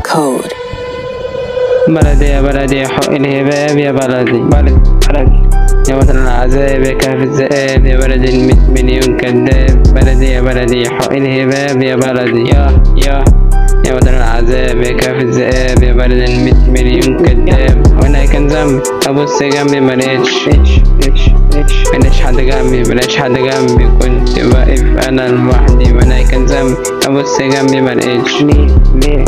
Code. بلدي يا بلدي حق الهباب يا بلدي، بلدي بلدي يا وطن العذاب يا كهف الذئاب يا بلد الميت مليون كذاب. بلدي يا بلدي حق الهباب يا بلدي، يا وطن العذاب يا كهف الذئاب يا بلد الميت مليون كذاب. وانا كان ذنبي ابص جنبي ملقتش ملقتش حد جنبي، ملقتش حد جنبي، كنت واقف انا لوحدي. وانا كان ذنبي ابص جنبي ملقتش، ليه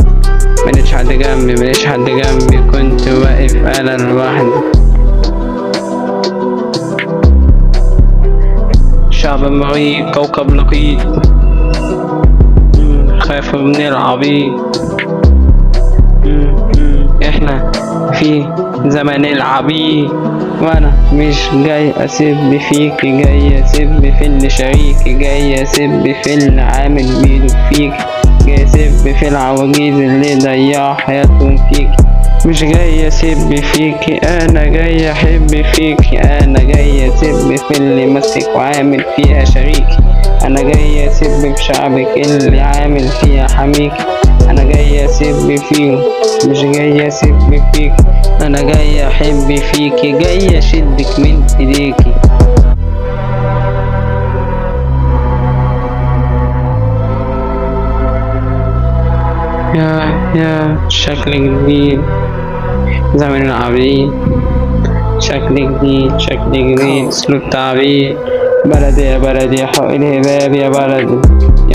ملقتش حد جنبي، ملقتش حد جنبي، كنت واقف انا لوحدي. شعب مريض كوكب لقيط، خايف من العبيط. احنا في زمن العبيط، وانا مش جاي اسب فيك، جاي اسب في اللي شريك، جاي اسب في اللي عامل بيده فيك، جاي اسب في العواجيز اللي ضيعوا حياتهم فيك. مش جاي اسب فيك، انا جاي احب فيك، انا جاي اسب في اللي ماسك وعامل فيها شريك، انا جاي اسب في شعبك اللي عامل فيها حميك، انا جاي اسب فيه مش جاي اسب فيك، انا جاي احب فيك، جاي اشدك من ايديكي. يا شكل جديد زمن العبيد، شكل جديد، شكل جديد، اسلوب تعبيد. بلدي يا بلدي حق الهباب يا بلدي،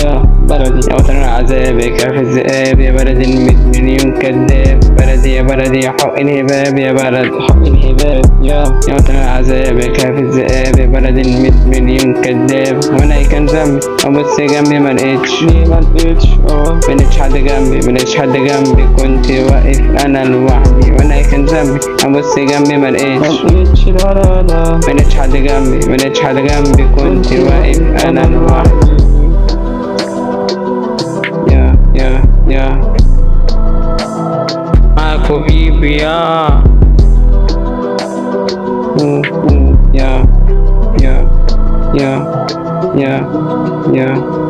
يا بلدي يا وطن العذاب يا كهف الذئاب يا بلد الميت مليون كذاب. بلدي يا بلدي حق الهباب يا بلد، حق الهباب يا وطن العذاب يا كهف الذئاب يا بلد الميت مليون كذاب. وانا كان ذنبي ابص جنبي ملقتش، ملقتش ملقتش حد جنبي، ملقتش حد جنبي، كنت واقف انا لوحدي. وانا كان ذنبي ابص جنبي ملقتش، ملقتش حد جنبي، ملقتش حد جنبي، كنت واقف انا لوحدي. يا يا يا معاكو بيبي يا يا يا يا يا يا.